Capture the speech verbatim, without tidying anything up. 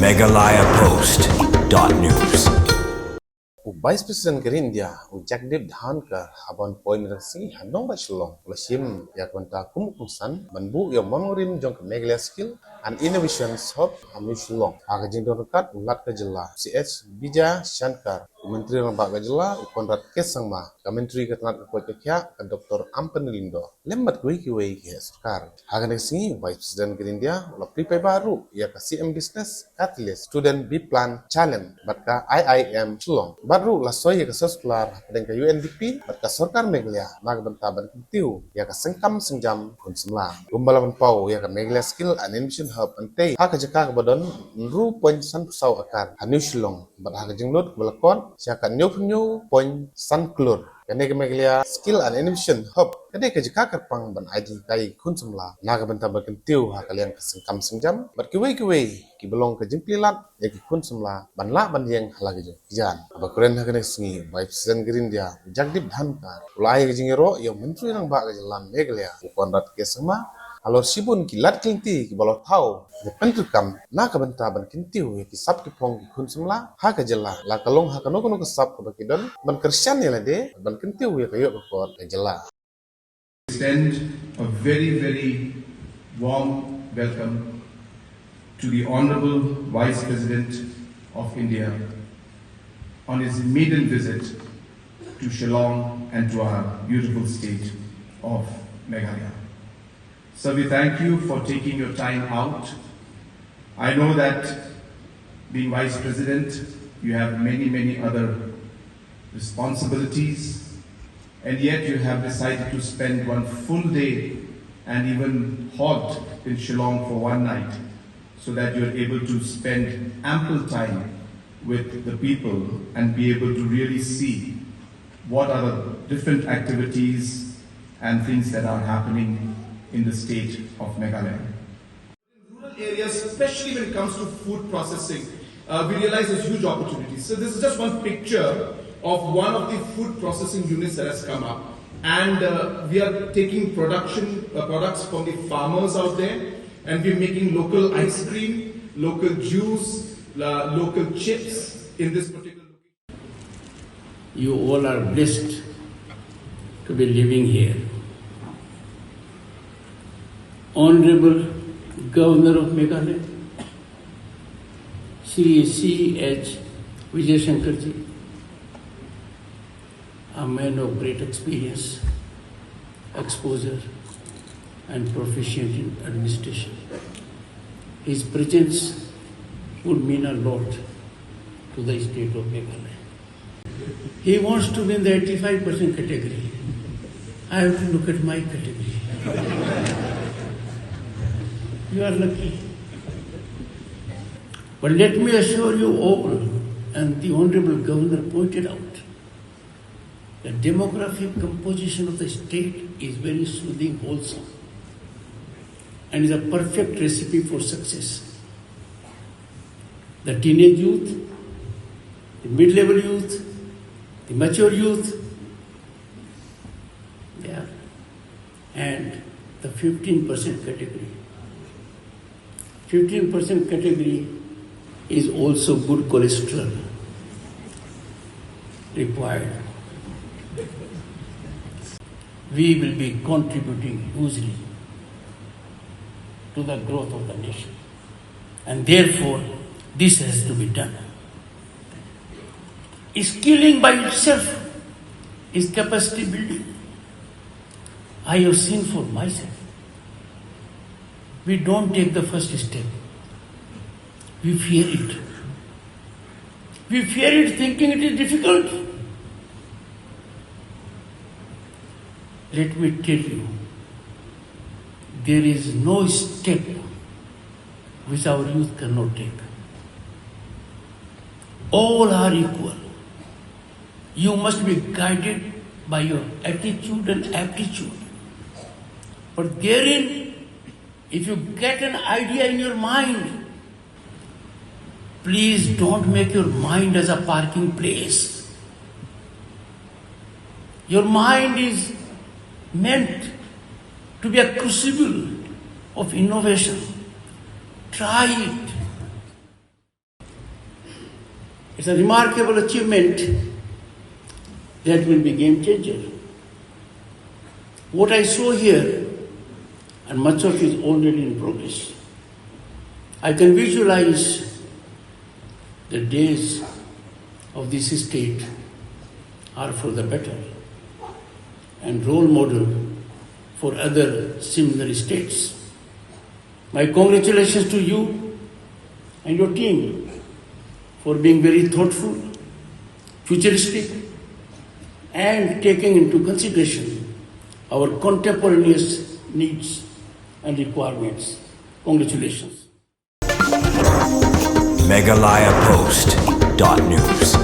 Meghalaya Post dot news. U Vice President ka ri India, u Jagdeep Dhankhar, haba wan poi mynta ka sngi ha nongbah Shillong, u la shim ïa ka bynta kum u kongsan ban buh ïa u mawnongrim jong ka Meghalaya Skill and Innovation Hub ha New Shillong. Ha ka jingdon ryngkat u Lat ka jylla, C H Vijayashankar, u Myntri Rangbah ka jylla, u Conrad K Sangma, ka Myntri ka tnat ka koit ka khiah, ka Doctor Ampareen Lyngdoh, lem bad kiwei kiwei ki heh sorkar. Ha kane ka sngi u Vice President ka ri India u la plie paidbah ruh ïa ka C M Business Catalyst Student B Plan Challenge bad ka I I M Shillong. Bad ruh la soi ïa ka circular hapdeng ka U N D P bad ka sorkar Meghalaya na ka bynta ban kyntiew ïa ka sengkam sengjam khun samla. Kumba la pynpaw ïa ka Meghalaya Skill and Innovation Hub, hynrei ha ka jaka kaba don hynriew point san phew saw akar ha New Shillong, bad ha ka jinglut kaba la kot sha ka hynñiew phew hynñiew point san klur. Kane ka Meghalaya Skill and Innovation Hub ka dei ka jaka kyrpang ban ai jinghikai ïa ki khun samla na ka bynta ban kyntiew ha ka liang ka sengkam sengjam bad kiwei kiwei kiba long ka jingplie lad ïa ki khun samla ban lah ban ïeng ha la ka jong ki jait. Haba kren ha kane ka sngi, u Vice President ka ri India, u Jagdeep Dhankhar, u la ai ka jingïaroh ïa u Myntri Rangbah ka jylla Meghalaya, u Conrad K Sangma, halor shibun ki lad ki lynti kiba la thaw ne pyntreikam na ka bynta ban kyntiew ïa ki sap ki phong ki khun samla ha ka jylla, la ka long ha kano kano ka sap kaba ki don, ban kyrshan ïa lade ban kyntiew ïa ka ïoh ka kot ka jylla. Extend a very, very warm welcome to the Honorable Vice President of India on his maiden visit to Shillong and to our beautiful state of Meghalaya. So we thank you for taking your time out. I know that being Vice President, you have many, many other responsibilities, and yet you have decided to spend one full day and even halt in Shillong for one night so that you're able to spend ample time with the people and be able to really see what are the different activities and things that are happening in the state of Meghalaya. In rural areas, especially when it comes to food processing, uh, we realize there's huge opportunities. So this is just one picture of one of the food processing units that has come up, and uh, we are taking production uh, products from the farmers out there, and we're making local ice cream, local juice, uh, local chips in this particular location. You all are blessed to be living here. Honorable Governor of Meghalaya, Shri C H Vijayashankarji, a man of great experience, exposure, and proficient in administration. His presence would mean a lot to the state of Meghalaya. He wants to be in the eighty-five percent category. I have to look at my category. You are lucky. But let me assure you all, and the Honorable Governor pointed out, the demographic composition of the state is very soothing, wholesome, and is a perfect recipe for success. The teenage youth, the mid-level youth, the mature youth, yeah, and the fifteen percent category. Fifteen percent category is also good cholesterol required. We will be contributing hugely to the growth of the nation. And therefore, this has to be done. Skilling by itself is capacity building. I have seen for myself. We don't take the first step. We fear it. We fear it, thinking it is difficult. Let me tell you, there is no step which our youth cannot take. All are equal. You must be guided by your attitude and aptitude. But therein, if you get an idea in your mind, please don't make your mind as a parking place. Your mind is meant to be a crucible of innovation. Try it. It's a remarkable achievement that will be game changer. What I saw here, and much of it is already in progress, I can visualize the days of this state are for the better and role model for other similar states. My congratulations to you and your team for being very thoughtful, futuristic, and taking into consideration our contemporaneous needs and requirements. Congratulations. Meghalaya Post dot news.